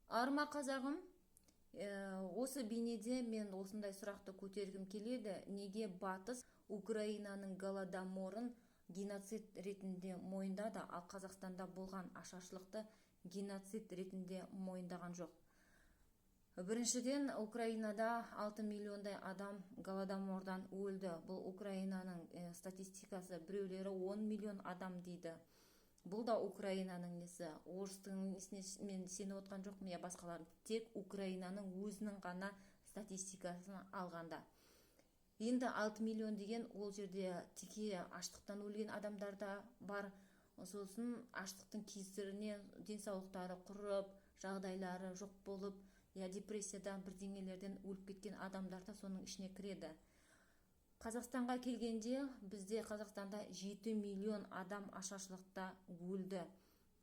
Арма, қазағым! Осы бейнеде мен осындай сұрақты көтергім келеді: неге Батыс Украинаның Голодоморын геноцид ретінде мойындады, ал Қазақстанда болған ашаршылықты геноцид ретінде мойындаған жоқ? Біріншіден, Украинада 6 миллиондай адам Голодомордан өлді. Бұл Украинаның статистикасы. Біреулері 10 миллион адам дейді. Бұл да Украинаның несі, орыстың несіне мен сеніп отқан жоқпын, я басқалардың. Тек Украинаның өзінің ғана статистикасын алғанда. Енді 6 миллион деген, ол жерде тіке аштықтан өлген адамдар да бар, сосын аштықтың кесірінен денсаулықтары құрып, жағдайлары жоқ болып, я депрессиядан, бірдеңелерден өліп кеткен адамдар да соның ішіне кіреді. Қазақстанға келгенде, бізде, Қазақстанда 7 миллион адам ашаршылықта өлді,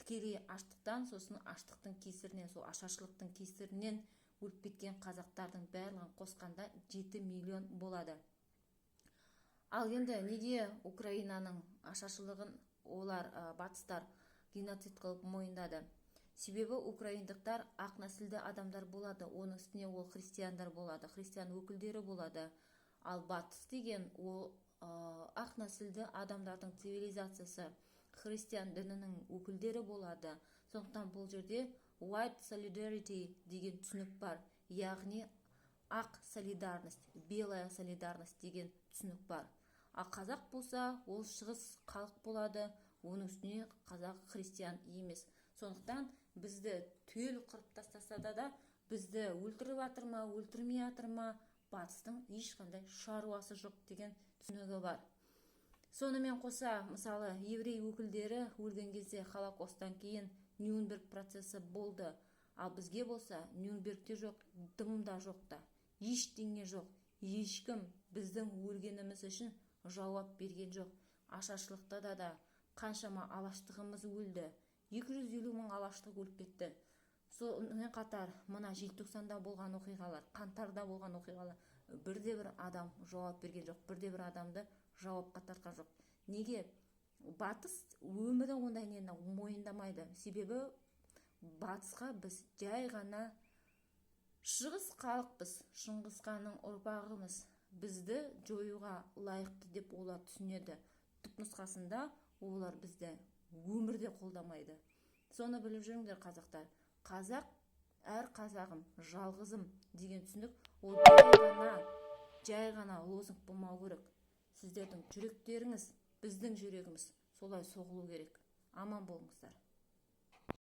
тікелей аштықтан, сосын аштықтың кесірінен, сол ашаршылықтың кесірінен өліп кеткен қазақтардың барлығын қосқанда 7 миллион болады. Ал енді неге Украинаның ашаршылығын олар, батыстар геноцид қылып мойындады? Себебі украиндықтар ақ нәсілді адамдар болады, оның үстіне ол христиандар болады, христиан өкілдері болады. Ал Батыс деген ол ақ нәсілді адамдардың цивилизациясы, христиан дінінің өкілдері болады. Сондықтан бұл жерде white solidarity деген түсінік бар, яғни ақ солидарность, белая солидарность деген түсінік бар. Ал қазақ болса, ол шығыс халық болады, оның үстіне қазақ христиан емес. Сондықтан бізді түгел қырып тастаса да, бізді өлтіріп жатыр ма, өлтірмей жатыр ма, Батыстың ешқандай шаруасы жоқ деген түсінігі бар. Сонымен қоса, мысалы, еврей өкілдері өлген кезде, Холокосттан кейін Нюрнберг процесі болды. Ал бізге болса Нюрнбергте жоқ, дым да жоқ та, ештеңе жоқ. Ешкім біздің өлгеніміз үшін жауап берген жоқ. Ашаршылықта да қаншама алаштығымыз өлді, 250 мың алаштық өліп кетті. Сонымен қатар мына желтоқсанда болған оқиғалар, қаңтарда болған оқиғалар, бірде бір адам жауап берген жоқ, бірде бір адамды жауапқа тартқан жоқ. Неге Батыс өмірі ондай нені мойындамайды? Себебі Батысқа біз жай ғана шығыс халықпыз, Шыңғыс ханның ұрпағымыз, бізді жоюға лайықты деп олар түсінеді. Түпнұсқасында олар бізді өмірде қолдамайды. Соны біліп жүріңдер, қазақтар. Қазақ, әр қазағым, жалғызым деген түсінік ол жай ғана лозунг болмау керек. Сіздердің жүректеріңіз, біздің жүрегіміз солай соғылу керек. Аман болыңыздар!